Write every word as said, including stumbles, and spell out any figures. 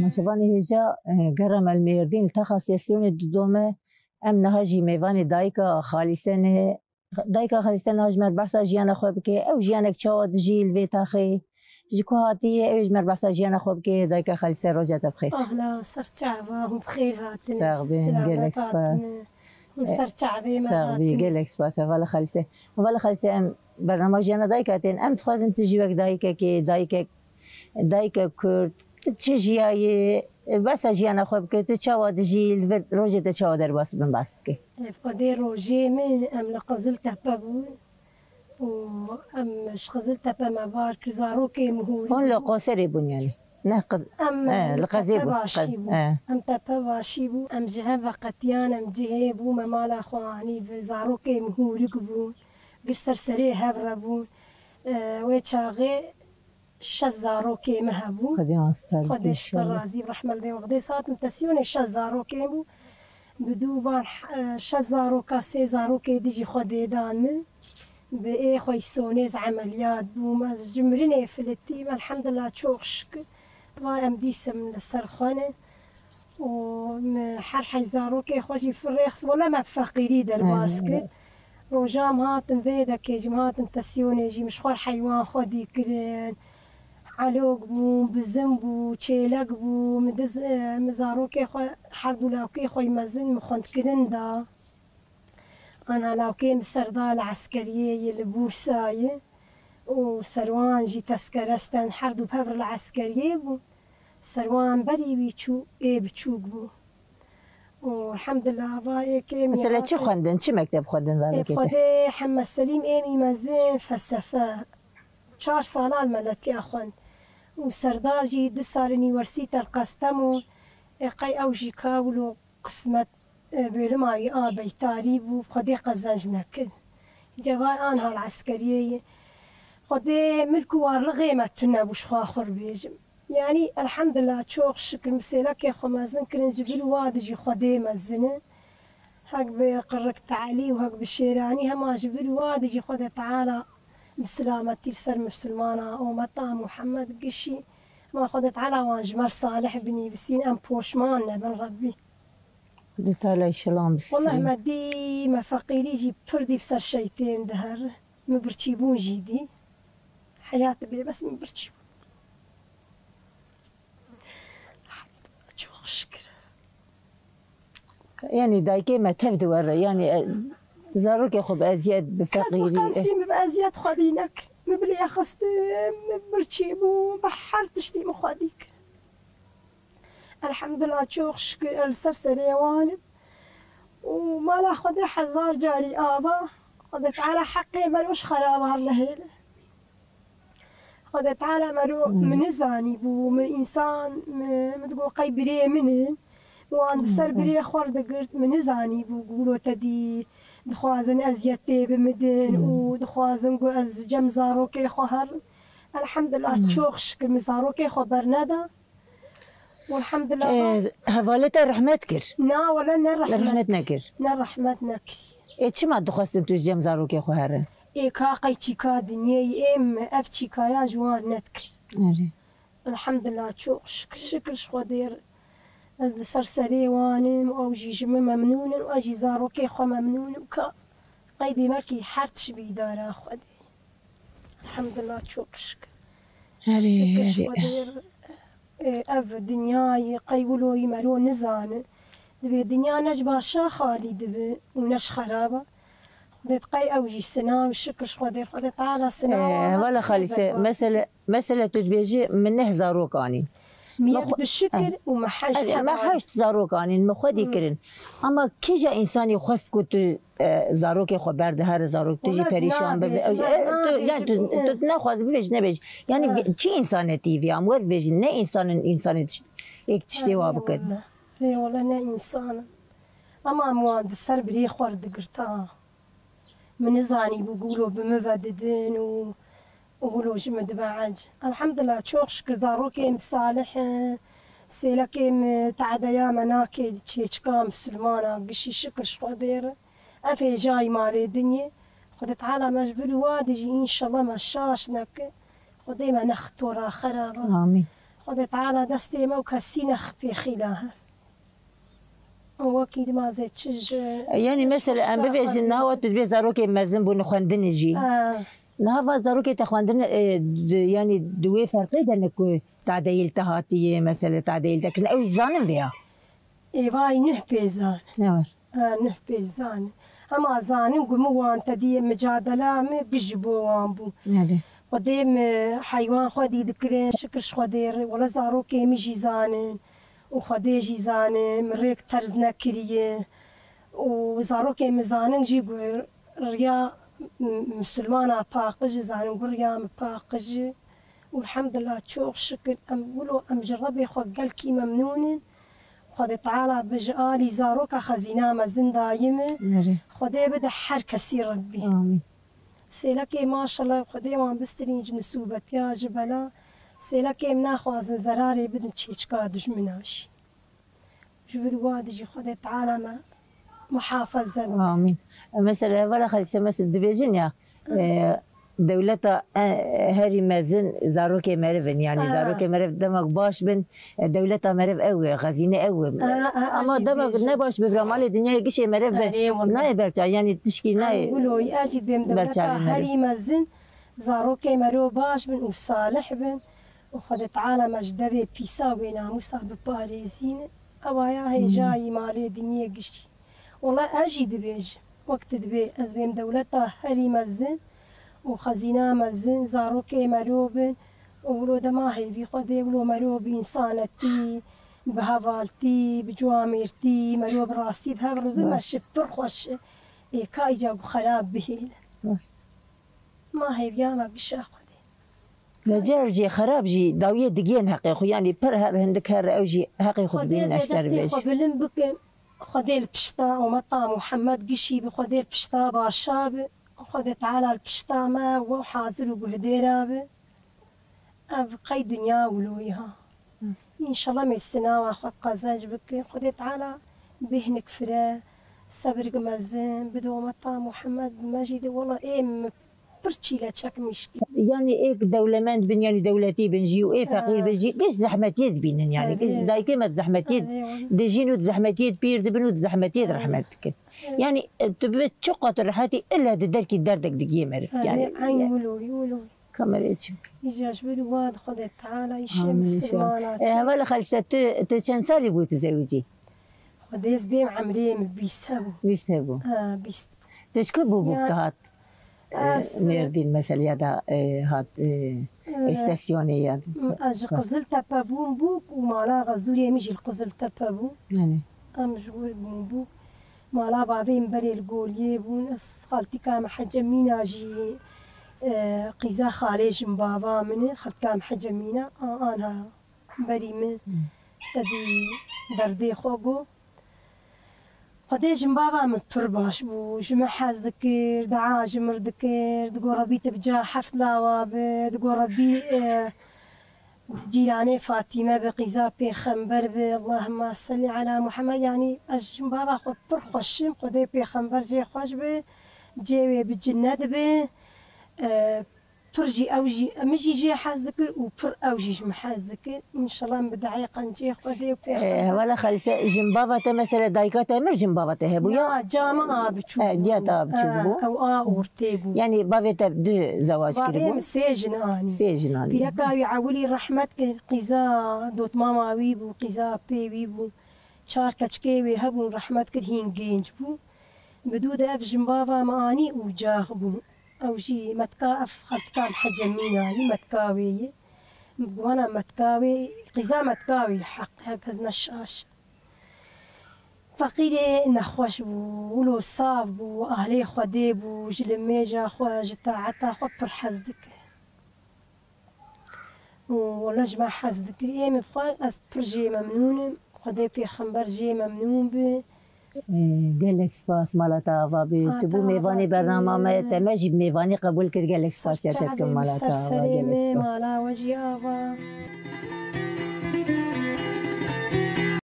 Maşevanê hêja, e, gera me li Mêrdîn li texa sesiyonê didome, em niha jî mêvanê dayika Xalîse ne. Dayika Xalîse niha ji me behsa jiyana xwe bike. Ew jiyanek çawa dijî li vê taxê? Ji ku hatiye? Ew ji me behsa jiyana xwe bike. Dayika Xalîse, roja te bixêr. Ahla, ser çava, hûn bi xêr hatin. Sax bin, gelek spas. Hûn ser çavê me hatin. Sax bî, gelek spas. Hevala Xalîse. Hevala Xalîse, em bernama jiyana dayika tên. Em dixwazin tu jî wek dayikekê, dayikek, dayikek Kurd, tu çi jiyayê, behsa jiyana xwe bike, tu çawa dijî, li vir rojê te çawa derbas bin, behs bike. Ev xwedê rojê min, em li Qiziltepe bûn û em ji Qiziltepe me bar kir, zarokê min hûrî bûn. Hûn li Qoserê bûn yanî? Ne, Qiz-, em, he, li Qezê bûn. Tepebaşî bû. He. Em Tepebaşî bû. Em ji hev veqetiyan, em cihê bû, me mala xwe anî vir, zarokê min hûrik bûn. Giş ser serê hev re bûn. E, wê çaxê şeş zarokê min hebû. Xwedê astar bike inşallah. Xwedê ji te razî bi, rehme li dê. Xwedê hatim tesiyonê şeş zarokê bû. Bi dû van, e, şeş zaroka, sê zarokê dijî Xwedê dan min. Bi ê xwe sonêz emeliyat bûm. Ez ji mirinê filitîm. Elhamdulillah, çok şükür. Va em dîsim li ser xwe ne. Û min her hey zarokê xwe jî firêx, wele me feqîrî derbas kir. Roja em hatin vê dekê jî, em hatin tesiyonê jî, min ji xwe heywan xwedî kirin. Elok bû, bizin bû, çêlek bû, min diz, min zarokê xwe, her du lawkê xwe mezin min xwendkirin da. Ana lawkê min ser da li eskeriyê ye, li Bûrsa ye. Û ser wan jî tezkere stand, her du pevr li eskeriyê bû. Ser wan berî wî çû, ê biçûk bû. Û elhamdulillah, va ê kê min... Mesela çi xwendin, çi mekteb xwendin zarokê te? Ê Xwedê, Hemmed Selîm ê min mezin felsefe. Çar sala li me letiya xwend. Û Serdar jî du sal unîversîte li Qestemon. Ê qey ew jî ka wilo qismet, e, bölüma wî a beytarî bû, Xwedê qezenc nekir. Cevay anha li eskeriyê ye. Xwedê milk û warlixê me tune bû, ji xwe xwe bêjim. Yanî, elhamdulillah, çok şükür, min sêlekê xwe mezin kirin, ji vir û wa dijî Xwedê mezin in. Hek bi qirrik telî û hek bi şêranî, hema ji vir û wa dijî Xwedê Teala bi silametî li ser misilmana, ummeta Muhammed gişî. Hema Xwedê Teala wan ji me salih binîvisîn, em poşman nebin Rebbî. Xwedê Teala îşelan bistî. Wallah me dî, me feqîrî jî pir dî bi ser şeytên diher. Min birçîbûn jî dî. Heyat bê, bes min birçîbûn. Çok şükür. Yanî dayikê me tev di we re, yanî, e, zarokê xwe bi eziyet, bi feqîrî, e. Kes bi qensî min bi eziyet xwedî nekir. Min bi lê xistin, min birçîbûn, bi her tiştî min xwedî kir. Elhamdulillah, çok şükür, ez li ser serê wan im. Û mala Xwedê hezar carî ava, Xwedê Teala heqê me ji xeraban nehêle. Xwedê Teala mero, hmm, min nizanîbû, min însan, min, min digot qey birê min in. Wan di ser, hmm, birê xwe digirt, min nizanîbû, gulo te dî dixwazin eziyetê bi min din, hmm, û dixwazin ku ez cem zarokê xwe herim. Elhamdulillah, hmm, çok şükür, min zarokê xwe berneda. Elhamdulillah. Ê, hevalê te rehmet kir? Na, wele ne rehmet. Rehmet nekir? Ne rehmet nekir. Ê, çima dixwestin tu ji cem zarokê xwe here? Ê, ka qey çîka dinyeyê, ê, min ev çîkaya ji wan nedikir. Erê. Elhamdulillah, çok şükür, şükür ji Xwedê re. Ez li ser serê wan im, ew jî ji min memnûn in, ez jî zarokê xwe memnûn im ka qey demekî her tişt bi îdara Xwedê. Elhamdulillah, çok şükür. Erê, şükür, erê. Xwedê, e, ev dinyayê qey wilo yî mero nizane. Divê dinya ne ji başa xalî dibe û ne ji xeraba. Xwedê qey ew jî sina û şikir ji Xwedê, Xwedê Teala sina. E, wala Xalîse, mesele, mesele tu dibêjî, min neh zarok anîn. Min yek xwe-, bi şikir, eh, û min heşt, eh, me heşt zarok anîn, min xwedî kirin. Ama kîja însanî xwest ku tu, e, zarokê xwe berde here, zarok tu jî perîşan bibe. E, tu, yani tu, tu naxwazî bibêj, nebêj. Yani çi însanetî vê, em wer bêjin, ne însanin, însanê tişt-, yek tiştê wa bikin. Lê wele ne însan in. Ama em wan di ser birê xwe re digirta. Min nizanîbû gulo bi min ve didin û, û gulo ji min dibe ec. Elhamdulillah, çok şükür zarokê min salih in. Sêlekê min tedeya me nake, çêçika misilmana gişî şikir ji Xwedê re. Ev hêjayî malê dinyê. Xwedê Teala me ji vir û wa dijî înşallah me şaş neke. Xwedê me nexto ra xeraba. Amîn. Xwedê Teala destê me û kesî nexipê xîla he. Û wekî dima zê çi ji Yani mesela em bibêjin, niha tu dibê zarokê mezin bûne xwendinê jî. Ha. Niha va zarokê te xwendin, e, di, yani di wê ferqê de ne ku tadeyî li te hatiye, mesela tadeyî li te kirine. Ew jî zanin vêya. Ê vay nuh pê zanin. Ne var. Ha, nuh pê zanin. Hema zanin ku min wan te dî micadela min giş ji bo wan bû. Erê. Xwedê min heywan xwedî dikirin, şikir ji Xwedê re. Wele zarokê min jî zanin. Û Xwedê jî zanin, min rêk terz nekiriye. Û zarokê min zanin jî ku riya m-, misilmana paqij e, zanin ku riya min paqij e. Û elhamdulillah, çok şükür, em wilo em ji Rebbê xwe gelkî memnûn in. Xwedê Teala bi ji alî zaroka xezîna mezin dayî me. Erê. Xwedê bide her kesî Rebbî. Amîn. Sêlekê maşallah Xwedê wan bistirîn ji nisûbetiya, ji bela. Sêlekê em naxwazin zerarê bidin çêçika dijmina jî. Ji vir wa dijî Xwedê Teala me muhafaza bike. Amîn. Mesela hevala Xelîse, mesela dibêjin ya, e, dewleta, e, herî mezin zarokê meriv in. Yani Ha. zarokê meriv demek baş bin, e, dewleta meriv ew e, xezîne ew e. Ha, ha, Ama ew jî demek dibêjin. ne baş bi vira malê dinyayê gişê meriv be. Erê, wele. Nayê berça, yani tişkî Ay, nayê. Wilo, ez jî dibêm dewleta Berçavê meriv. herî mezin, zarokê meriv baş bin û salih bin. Û Xwedê Teala me ji devê pîsa û bênamûsa biparêzîne. Ewa ya hêjayî malê dinyê giştî. Wela ez jî dibêjim, wek tu dibê, ez bêm dewleta herî mezin û xezîna mezin, zarokê mero bin û wilo dema hêvî Xwedê wilo mero bi însanetî, bi hevaltî, bi ciwamêrtî, mero bi rastî bi hev re bime Rast. şi pir xweş e. Ê ka îca ku xerab bihêle. Rast. Ma hêviya me gişa Xwedê. Li car jî xerab jî dawiyê digihên heqê xwe, yanî pir her hindik her ew jî heqê xwe Xwedê dibînin zê neşter destê bêj. xwe bilind bikin. Xwedê li pişta umeta Muhammed gişî bi, Xwedê li pişta başa bi. Xwedê Teala li pişta me we hazir û guhdêra bi. Ev qey dinya wilo ya. Înşallah me sinawa xwe qezenc bikin. Xwedê Teala bêhnik fire, sebirg mezin, bide umeta Muhammed me jî de wela ê min pir çîle çekmiş kir. Yanî êk dewlemend bin, yanî dewletî bin jî û ê feqîr Ha. bin jî, giş zehmetiyê dibînin yanî. Erê. Giş dayikê me di zehmetiyê Erê, wele. dijîn û di zehmetiyê pîr dibin û di zehmetiyê Erê. rehmet dikin. Erê. Yanî, e, tu bi çi qat rehetî illa di derkî derdek digiyê meriv. Erê, Yanî, eyn ye- wilo, wilo. Kamerayê çi bike? Îca ji ber wa di Xwedê Teala îşê Amîn, inşallah. misilmana E, çi. Hevala Xelîse, tu, tu çend salî bû tu zewicî? Xwedê ez bêm emrê min bîst hebû. Bîst hebû. Ha, bîst. Tu ji ku bû bû Ya, tu hat? E, ez, Mêrdîn mesela ya da, e, hat, e, e, îstasyonê ya. Ez ji Qiziltepe bûm bûk û mala Xezûrê min jî li Qiziltepe bû. Yanî. Em ji wir bûn bûk. Mala bavê min berê li Goliyê bûn. Ez xaltîka me Hece Mîna jî, e, qîza xalê jin bava min e. Xaltîka me Hece Mîna, a, anha berî min Hmm. te dî derdê xwe got. Xwedê jin bava min pir baş bû. Ji min hez dikir, dua ji min dikir. Digot Rebî te bi ca heft lawa bi. Digot Rebî, e, Cîranê Fatîme bi, qîza pêxember bi, Allahumma salli ala Muhammed, yanî ez ji bava xwe pir xweş im, Xwedê pêxember jê xweş bi, cê wê bi cinnet bi, e, pir jî ew jî, min jî jê hez dikir û pir ew jî ji min hez dikir. Înşallah em bi duayê qenciyê Xwedê û E, pêxember. Hevala Xelîse, jin bava te mesela dayika te emir jin bava te hebû ya? Ya, ca min a biçûk E, diya bû. te a biçûk E, bû. Ew a ortê bû. Yanî bavê te du zewac Bavê kiribû? min sê jin anî. Sê jin anî. Pîreka wî ewilî rehmet kir, qîza dotmama wî bû, qîza pê wî bû. Çar keçikê wê hebûn, rehmet kir, hîn gênc bû. Bi dû de ev jinbava me anî û cax bû. Ew jî metka, ev xeltika Hece Mîna yî, metka wê yî. Bi wana metka wê, qîza metka wê heq, herkes ne şaş. Feqîrê nexweş bû, wilo saf bû, ahlê Xwedê bû, ji limêja xwe, ji taeta xwe pir hez dikir. Û wele ji me hez dikir. Ê min xwe, ez pir jê memnûn im. Xwedê pêxember jê memnûn bi. Ee, gelek spas, mala te ava be. Tu bû mêvanê bernama me, te me jî bi mêvanî qebûl kir. Gelek spasiya te dikim, mala te ava, gelek spas. Mala we jî ava.